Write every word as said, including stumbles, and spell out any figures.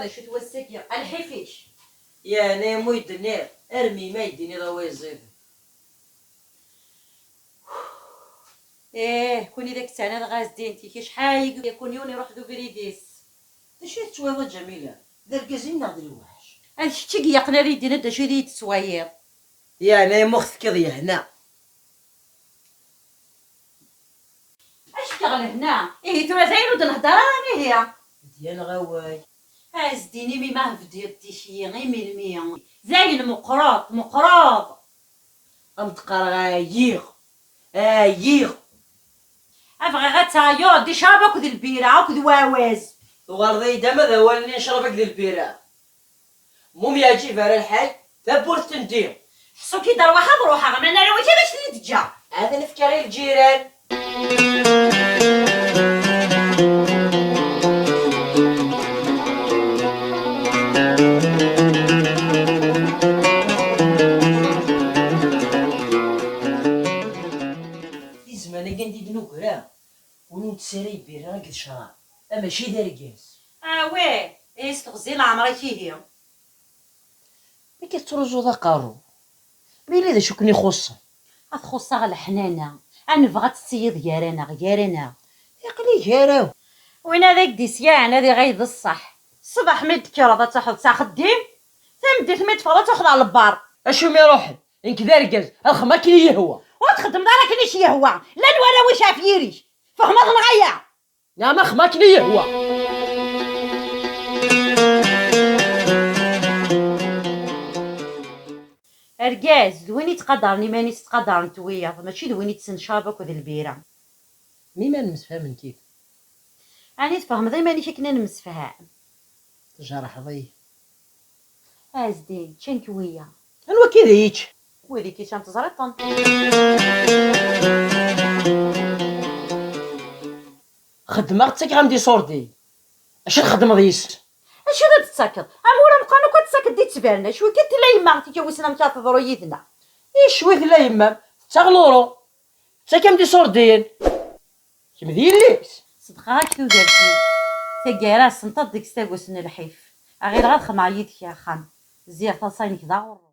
D acu-t wass-agi? A lḥif-ik! Yeɛni, am wi d-nniɣ, armi ma yi-d-tiniḍ a wi ẓiden. Ih, kuni d ak-ttɛanadeɣ a Zdin, tika acḥal i yakun yiwen iruḥ d ubrid-is. D acu i tettwayeḍ a Ǧamila? D argaz-im neɣ d lweḥc? D kečč i yeqqen ad yi-d-tiniḍ d acu i yi-d-tettwayeḍ. Yeɛni, am ur ɣ-tefkiḍ lehna. Ad k-fkeɣ lehna. Ihi tura dayen ur d-nhedder ara ihi. Dyan ɣaway. A Zdin, imi ma tbeddiḍ tikli, imi lmi. Dayen meqqreḍ, meqqreḍ. Am d-qqareɣ ɛyiɣ, ɛyiɣ. A bɣiɣ ad teɛyuḍ di ccrab akked lbira akked wawaz. Tuɣaleḍ-iyi-d ama d awal-nni n ccrab akked lbira. Ma ur m-yeɛǧib ara lḥal, tawwurt tendi. Ḥṣu ki d-rwaḥ ad ruḥeɣ, ma nara wakka ad ak-ten-id-ǧǧeɣ. Ad nefk ara i lǧiran. Di zzman-agi anda i d-nugra, win ur nettu ara lbira akked ccrab, a mačči d argaz. Awih, ihi s teɣzi leɛmer-ik ihi. Mi k-tettruẓuḍ aqerru, ma yella d acu ken-ixuṣṣen? Ad xuṣṣeɣ leḥnana, ad nebɣu ad tettiyiḍ gar-aneɣ, gar-aneɣ. Aql-i gar-awen. Win ad ak-d-isyaɛen ad iɣay d ṣṣeḥ. Ṣṣbeḥ mi d-tekkreḍ ad truḥeḍ s axeddim, tameddit mi d-teffɣeḍ ad truḥeḍ ɣer lebbar. Acu mi ruḥen? Nekk d argaz, ad xedmeɣ akken i yi-yehwa. Ur txeddmeḍ ara akken i k-yehwa, llan warraw-ik ɣef yiri-k. Tfehmeḍ neɣ ala? Neɣ ma xedmeɣ akken i yi-yehwa. Argaz, d win yettqadaren iman-is ttqadaren-t wiyaḍ, mačči d win ittessen ccrab akked lbira. Mi ma nemsefham nekkid. Ɛni tfehmeḍ iman-ik akken ad nemsefham? Tjerḥeḍ-iyi. A Zdin, ččan-k wiyaḍ. Anwa akka i d iyi-ččan? Wid i k-iččan teẓriḍ-ten. Xeddmeɣ, ttakeɣ-am-d iṣurdiyen. Acu txeddmeḍ yis-s? Acu ara d-tettakeḍ? Amur ameqqran akk ad tettakeḍ di ttberna. Cwi kan tella yemma, tika wissen amek ara teḍru yid-neɣ. Icwi tella yemma-m, tettaɣ luru. Tettak-am-d iṣurdiyen. Kemm d yelli-s. Ṣedqeɣ-ak tudert-iw. Taggara, senṭaḍ deg-s tagust n lḥif. Ɣileɣ ad xedmeɣ yid-k axxam. Ziɣ taḍsa-inek d aɣurru.